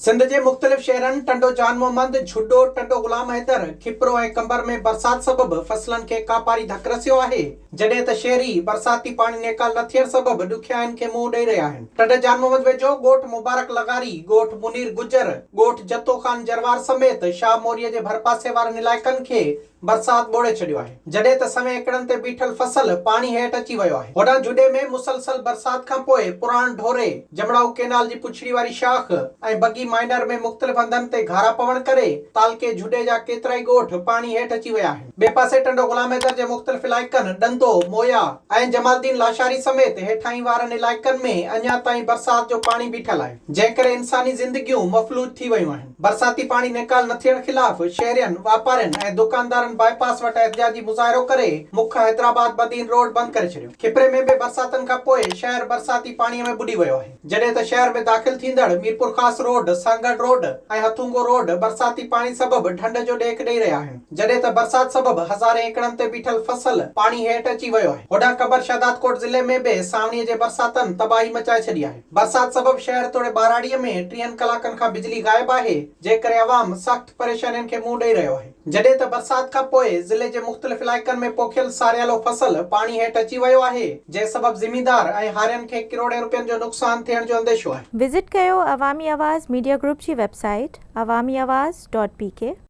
سنڌ جي مختلف شهرن ٽنڊو جان محمد، جهڏو، ٽنڊو غلام حيدر، کپرو ۽ قمبر ۾ برسات سبب فصلن کي ڪاپاري ڌڪ رسيو آهي، جڏهن ته شهري برساتي پاڻي نيڪال نه ٿيڻ سبب ڏکيائين کي منهن ڏئي رهيا آهن. ٽنڊي جان محمد ويجهو ڳوٺ مبارڪ لغاري، ڳوٺ منير گجر، ڳوٺ جتو خان جروار سميت شاهه موريء جي ڀرپاسي وارن علائقن کي برسات ٻوڙي ڇڏيو آهي، جڏهن ته سوين ايڪڙن تي بيٺل فصل پاڻي هيٺ اچي ويو آهي. هوڏانهن جهڏي ۾ مسلسل برسات کانپوء پراڻ ڍوري، جمڙائو ڪينال جي پڇڙي واري شاخ ۽ بگي مائنر ۾ مختلف هنڌن تي گهارا پوڻ ڪري تعلقي جهڏي جا ڪيترائي ڳوٺ پاڻي هيٺ اچي ويا آهن. ٻئي پاسي ٽنڊو غلام حيدر جي مختلف علائقن ڏندو، مويا ۽ جمال الدين لاشاري سميت هيٺاهين وارن علائقن ۾ اڃا تائين برسات جو پاڻي بيٺل آهي، جنهن ڪري انساني زندگيون مفلوج ٿي ويون آهن. برساتي پاڻي نيڪال نه ٿيڻ خلاف شهرين، واپارين ۽ دڪاندارن باء پاس وٽ احتجاجي مظاهرو ڪري مک حيدرآباد بدين روڊ بند ڪري ڇڏيو. کپري ۾ به برساتن کان پوء شهر برساتي پاڻي ۾ ٻڏي ويو آهي. جڏهن ته شهر ۾ داخل ٿيندڙ Mirpurkhas road, Sanghar road ۽ Hathungo road برساتي پاڻي سبب ڍنڍ جو ڏيک ڏئي رهيا آهن. جڏهن ته برسات سبب هزارين ايڪڙن تي بيٺل فصل پاڻي هيٺ اچي ويو آهي. هوڏانهن قمبر شهدادڪوٽ ضلعي ۾ به سانوڻي جي برساتن تباهي مچائي ڇڏي آهي. برسات سبب شهر توڙي ٻهراڙيء ۾ ٽيهن ڪلاڪن کان بجلي غائب آهي، جنهن ڪري عوام سخت پريشانين کي منهن ڏئي رهيو آهي. جڏهن ته برسات کان پوء ضلعي جي مختلف علائقن ۾ پوکيل ساريالو فصل پاڻي هيٺ اچي ويو آهي، جنهن سبب زميندار ۽ هارين کي ڪروڙين روپين جو نقصان ٿيڻ جو انديشو آهي. وزٽ ڪيو عوامي آواز ميڊيا گروپ جي website Awami Awaz dot P K.